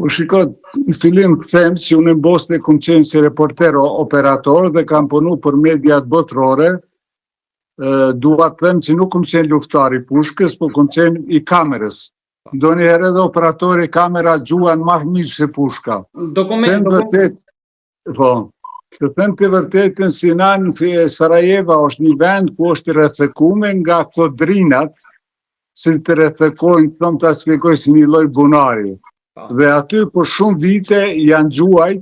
Po shiko, në fillim të them që unë në Bosnjë kom qenë si reporter operator dhe kam punu për mediat botërore. Dua të them që nuk kom qenë luftar i pushkës, po kom qenë i kamerës. Ndonjëherë edhe operatori kamera gjuan ma mirë se pushka. Dokument, Them vërtet, po, të them të vërtetën si na në Sarajeva është një vend ku është rrethekume nga kodrinat, si të rrethekojnë, të them ta shpjegoj si një lloj bunari. Po. Dhe aty për shumë vite janë gjuajt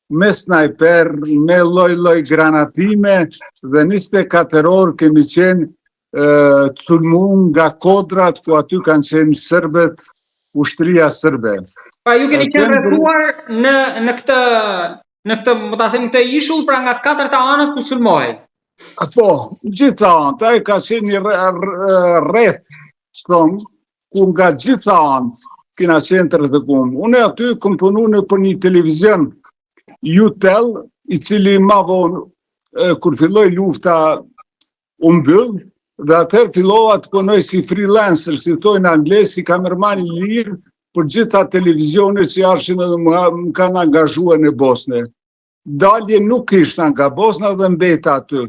me snajper, me lloj-lloj granatime dhe 24 orë kemi qenë të sulmum nga kodrat ku aty kanë qenë serbët, ushtria serbe. Pra ju keni qenë rrethuar në në këtë në këtë, më ta them këtë ishull, pra nga të katërta anët ku sulmohej. Po, gjitha anët, ai ka qenë një rreth, thonë, ku nga gjitha anët kena qenë të rrethuar. Unë aty kom punu në për një televizion Jutel, i cili ma vonë, kur filloi lufta u mbyll, dhe atëherë fillova të punoj si freelancer, si thojnë anglisht, si kamerman i lirë, për gjitha televizionet që ardhshin edhe më, më kanë angazhua në Bosne. Dalje nuk kishna nga Bosna dhe mbeta aty.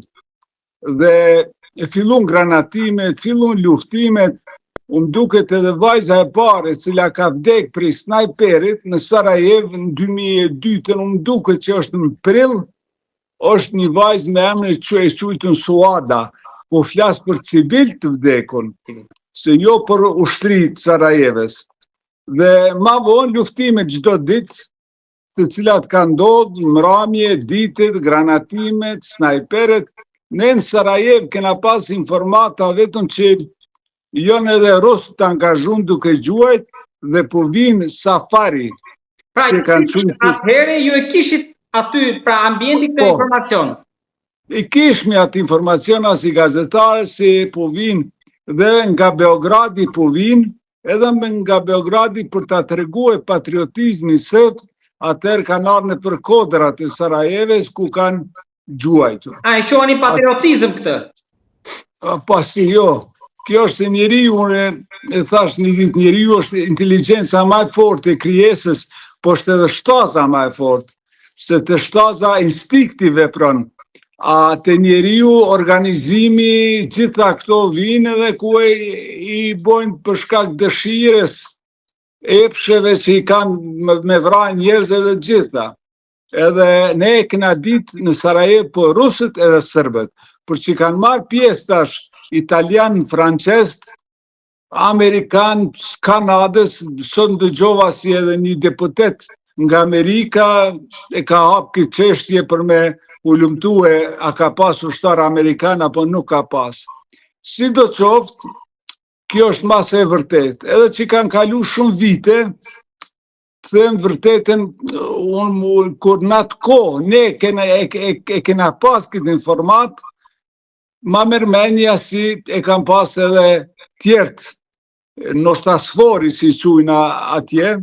Dhe e fillun granatimet, fillun luftimet, u më duket edhe vajza e parë e cila ka vdek prej snajperit në Sarajevë në 2002-ën, u më duket që është në prill, është një vajzë me emrin që e quajtën Suada, po flas për civil të vdekun, se jo për ushtri të Sarajevës. Dhe ma vonë luftimet çdo ditë, të cilat kanë ndodhë, mramje, ditët, granatimet, snajperet, ne në Sarajevë kena pas informata vetëm që janë edhe rusë të angazhun duke gjuajt dhe po vinë safari. Pra, që kanë qujtë... atëherë ju e kishit aty, pra ambienti këtë po, informacion. I kishmi atë informacion si gazetarë si po vinë dhe nga Beogradi po vinë, edhe me nga Beogradi për ta tregue patriotizmin serb, atëherë kanë ardhë nëpër kodrat e Sarajevës ku kanë gjuajtur. A e quani patriotizëm këtë? A, pasi jo. Kjo është se njeriu, unë e thash një ditë, njeriu është inteligjenca ma e fortë e krijesës, po është edhe shtaza ma e fortë, se te shtaza instinkti vepron, a te njeriu organizimi, gjitha këto vinë edhe ku e, i bojnë për shkak dëshirës, epsheve që i kanë me, me vra njerëz edhe gjitha. Edhe ne e kena ditë në Sarajevë po rusët edhe serbët, por që kanë marrë pjesë tash italian, francez, amerikan, Kanadës, sot ndëgjova si edhe një deputet nga Amerika e ka hapë këtë çështje për me hulumtue a ka pas ushtar amerikan apo nuk ka pas. Sido qoftë, kjo është ma se e vërtetë. Edhe që kanë kalu shumë vite, të them vërtetën, unë kur në atë kohë ne kena, e, e, e kena pas këtë informatë, ma merr menja si e kanë pas edhe tjertë, ndoshta SFOR-i si qujna atje,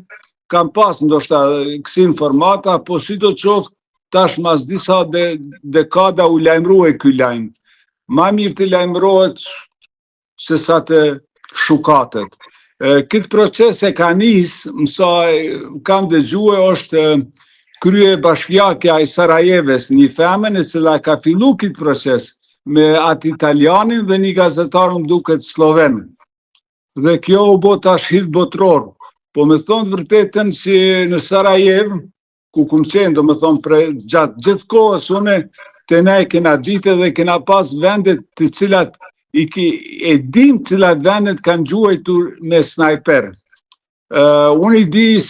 kanë pas ndoshta kësi informata, po sido qoftë, tash mas disa de, dekada u lajmërue ky lajm. Ma mirë të lajmërohet se sa të shukatet. Këtë proces e ka nis, me sa kam dëgjue, është kryebashkiakja e Sarajevës, një femën e cila ka fillu këtë proces me atë italianin dhe një gazetar më duket sloven. Dhe kjo u bo tash hit botëror. Po me thonë vërtetën si në Sarajevë, ku kum qenë, domethonë, pre, gjatë gjithë kohës, une, te ne e kena ditë dhe kena pas vendet të cilat i ki, e dim cilat vendet kanë gjuajtur me snajper. Uh, unë i di se